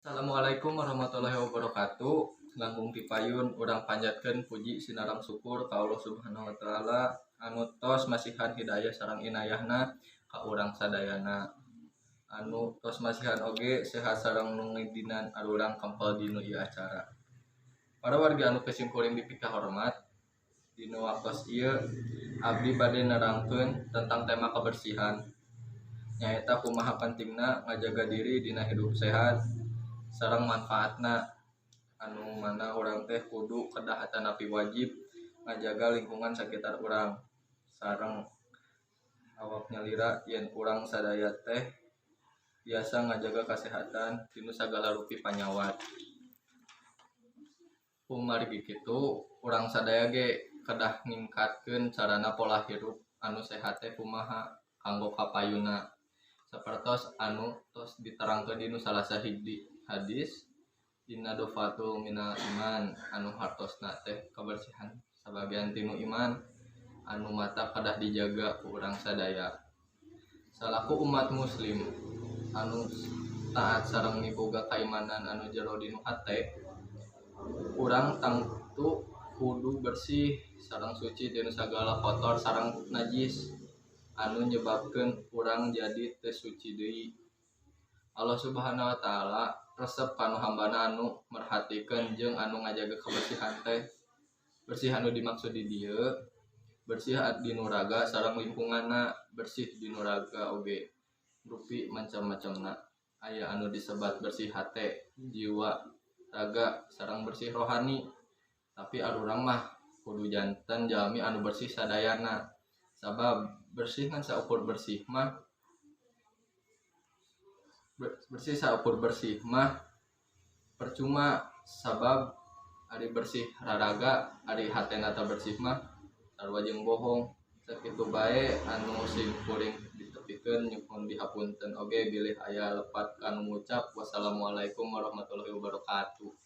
Assalamualaikum warahmatullahi wabarakatuh. Langkung tipayun urang panjatkeun puji sinareng syukur ka Allah Subhanahu wa taala anu tos masihan hidayah sareng inayahna ka urang sadayana. Anu tos masihan oge sehat sareng nu ngidinan arurang kempel dinu ieu acara. Para wargi anu ku simkuring dipikahormat, dina waktos ieu abdi bade nerangkeun tentang tema kebersihan. Nyaeta kumaha pentingna ngajaga diri dina hidup sehat sareng manfaatna, anu mana urang teh kudu kedah atanapi wajib ngajaga lingkungan sakitar urang sareng awak nyalira yen urang sadaya teh biasa ngajaga kasehatan tinu sagala rupi panyawat. Kumargi kitu, urang sadaya ge kedah ningkatkeun carana pola hirup anu sehat teh kumaha kanggo kapayunna, sapertos anu tos diterangkeun dinu salah sahiji hadis, "An-nadhofatu minal iman," anu hartosna teh kebersihan sabagian tinu iman, anu matak kedah dijaga ku urang sadaya. Salaku umat muslim anu taat sareng miboga kaimanan anu jero dinu hate, urang tangtu kudu bersih sareng suci tinu sagala kotor sareng najis anu nyebabkeun urang jadi teu suci deui. Allah Subhanahu wa taala resep kanu hambana anu merhatikeun jeung anu ngajaga kebersihan teh. Bersih anu dimaksud di dieu bersih dinu raga sareng lingkunganna, bersih dinu raga oge rupi macam-macamna. Aya anu disebat bersih hate, jiwa, raga sareng bersih rohani. Tapi arurang mah kudu janten jalmi anu bersih sadayana, sabab bersih ngan saukur bersih mah, bersih saukur bersih mah percuma, sabab ari bersih raraga, ari hatena teu bersih mah sarua jeung bohong. Sakitu bae anu sim kuring ditepikeun, nyuhun dihapunten oge bilih aya lepat kana ngucap. Wassalamualaikum warahmatullahi wabarakatuh.